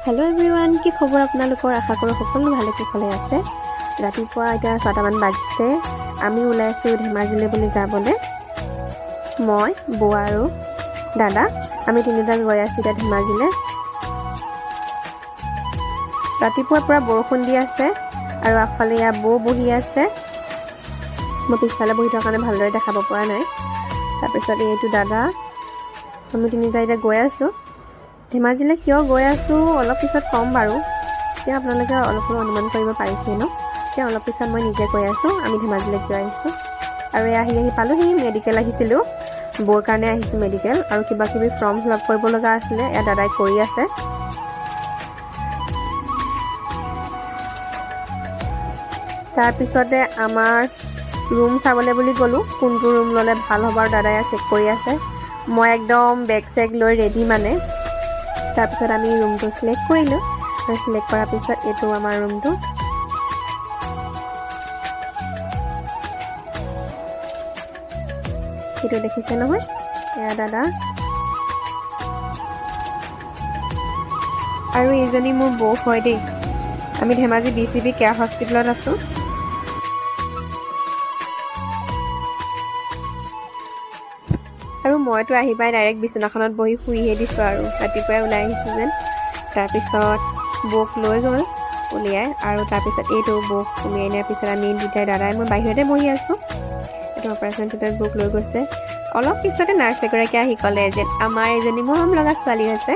Hello' everyone, কি খবৰ আপোনালোকৰ? আশা কৰোঁ সকলো ভালে কুশলে আছে। ৰাতিপুৱা এতিয়া 6টামান বাজিছে। আমি ওলাইছোঁ ধেমাজিলৈ বুলি যাবলৈ। মই, বৌ আৰু দাদা, আমি তিনিটা গৈ আছোঁ এতিয়া ধেমাজিলৈ। ৰাতিপুৱাৰ পৰা বৰষুণ দি আছে আৰু আগফালে ইয়াৰ বৌ বহি আছে। মই পিছফালে বহি থকাৰ কাৰণে ভালদৰে দেখাব পৰা নাই। তাৰপিছত এইটো দাদা, আমি তিনিটা এতিয়া গৈ আছোঁ। ধেমাজিলৈ কিয় গৈ আছোঁ অলপ পিছত ক'ম বাৰু। এতিয়া আপোনালোকে অলপ অলপ অনুমান কৰিব পাৰিছে ন? এতিয়া অলপ পিছত মই নিজে কৈ আছোঁ আমি ধেমাজিলৈ কিয় আহিছোঁ। আৰু এয়া আহি আহি পালোহি। মেডিকেল আহিছিলোঁ, বৌৰ কাৰণে আহিছোঁ মেডিকেল। আৰু কিবা কিবি ফৰ্ম ফিল আপ কৰিব লগা আছিলে, এয়া দাদাই কৰি আছে। তাৰপিছতে আমাৰ ৰুম চাবলৈ বুলি গ'লোঁ, কোনটো ৰুম ল'লে ভাল হ'ব। আৰু দাদাই চেক কৰি আছে। মই একদম বেগ চেগ লৈ ৰেডি মানে। তাৰপিছত আমি ৰুমটো চিলেক্ট কৰিলোঁ আৰু চিলেক্ট কৰাৰ পিছত এইটো আমাৰ ৰুমটো। এইটো দেখিছে নহয়, এয়া দাদা আৰু এইজনী মোৰ বৌ হয় দেই। আমি ধেমাজি BCB care হস্পিটেলত আছোঁ। আৰু মইতো আহি পাই ডাইৰেক্ট বিচনাখনত বহি শুইহে দিছোঁ আৰু ৰাতিপুৱাই ওলাই আহিছোঁ যেন। তাৰপিছত বৌক লৈ গ'ল উলিয়াই আৰু তাৰপিছত এইটো বৌক সুমিয়াই নিয়াৰ পিছত আমি দুটাই, দাদাই মই বাহিৰতে বহি আছোঁ। এইটো অপাৰেশ্যন থিয়েটাৰত বৌক লৈ গৈছে। অলপ পিছতে নাৰ্ছ এগৰাকী আহি ক'লে যে আমাৰ এজনী মৰম লগা ছোৱালী হৈছে।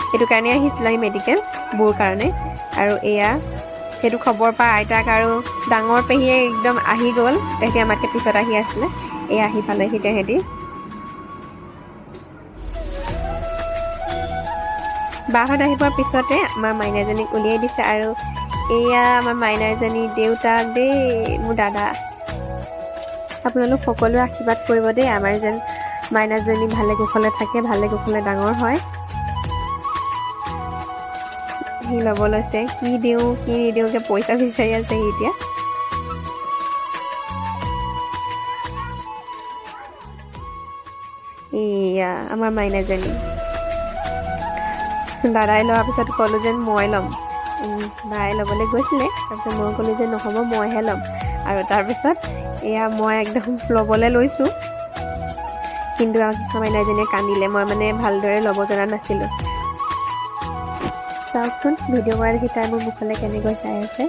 সেইটো কাৰণে আহিছিলোঁ আমি মেডিকেল, বৌৰ কাৰণে। আৰু এয়া সেইটো খবৰ পাই আইতাক আৰু ডাঙৰ পেহীয়ে একদম আহি গ'ল। তেহেঁতি আমাতকৈ পিছত আহি আছিলে। এয়া আহি পালেহি তেহেঁতি। বাহঁত আহি পোৱাৰ পিছতে আমাৰ মাইনাজনীক উলিয়াই দিছে। আৰু এয়া আমাৰ মাইনাজনী দেউতাক দেই, মোৰ দাদা। আপোনালোক সকলোৱে আশীৰ্বাদ কৰিব দেই, আমাৰ যেন মাইনাজনী ভালে কুশলে থাকে, ভালে কুশলে ডাঙৰ হয়। সি ল'ব লৈছে, কি দিওঁ কি নিদিওঁকে পইচা বিচাৰি আছে সি এতিয়া। এয়া আমাৰ মাইনাজনী। দাদাই লোৱাৰ পিছত ক'লোঁ যেন মই ল'ম। বায়ে ল'বলৈ গৈছিলে, তাৰপিছত মই ক'লোঁ যে নহ'ব, মইহে ল'ম। আৰু তাৰপিছত এয়া মই একদম ল'বলৈ লৈছোঁ, কিন্তু মাইনাজনীয়ে কান্দিলে। মই মানে ভালদৰে ল'ব জনা নাছিলোঁ। চাওকচোন, ভিডিঅ' কৰা দেখি তাই মোৰ মুখলৈ কেনেকৈ চাই আছে।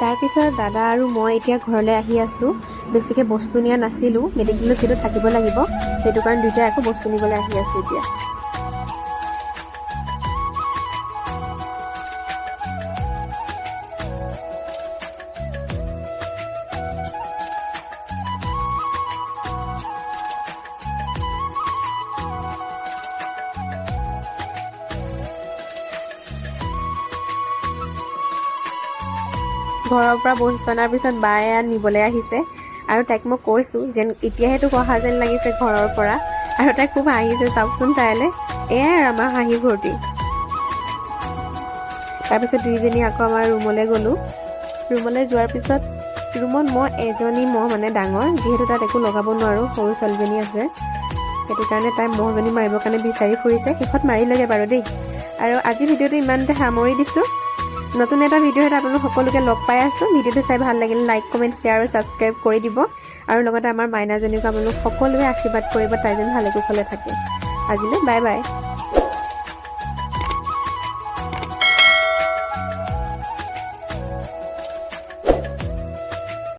তাৰপিছত দাদা আৰু মই এতিয়া ঘৰলৈ আহি আছোঁ। বেছিকৈ বস্তু নিয়া নাছিলোঁ, মেডিকেলত যিহেতু থাকিব লাগিব, সেইটো কাৰণে দুয়োটাই আকৌ বস্তু নিবলৈ আহি আছোঁ এতিয়া। ঘৰৰ পৰা বস্তু অনাৰ পিছত বায়ে নিবলৈ আহিছে আৰু তাইক মই কৈছোঁ যেন এতিয়াহে তোক অহা যেন লাগিছে ঘৰৰ পৰা। আৰু তাই খুব হাঁহিছে, চাওকচোন তাইলৈ। এয়াই আৰু আমাৰ হাঁহি ফূৰ্তি। তাৰপিছত দুইজনী আকৌ আমাৰ ৰুমলৈ গ'লোঁ। ৰুমলৈ যোৱাৰ পিছত ৰুমত মই এজনী মহ মানে ডাঙৰ, যিহেতু তাত একো লগাব নোৱাৰোঁ, সৰু ছোৱালীজনী আছে, সেইটো কাৰণে তাই মহজনী মাৰিবৰ কাৰণে বিচাৰি ফুৰিছে। শেষত মাৰিলেগৈ বাৰু দেই। আৰু আজি ভিডিঅ'টো ইমানতে সামৰি দিছোঁ। নতুন এটা ভিডিঅ'ত আপোনালোক সকলোকে লগ পাই আছোঁ। ভিডিঅ'টো চাই ভাল লাগিলে লাইক, কমেণ্ট, শ্বেয়াৰ আৰু ছাবস্ক্ৰাইব কৰি দিব। আৰু লগতে আমাৰ মাইনাজনীকো আপোনালোক সকলোৱে আশীৰ্বাদ কৰিব, তাই যেন ভালে কুশলে থাকে। আজিলৈ বাই বাই।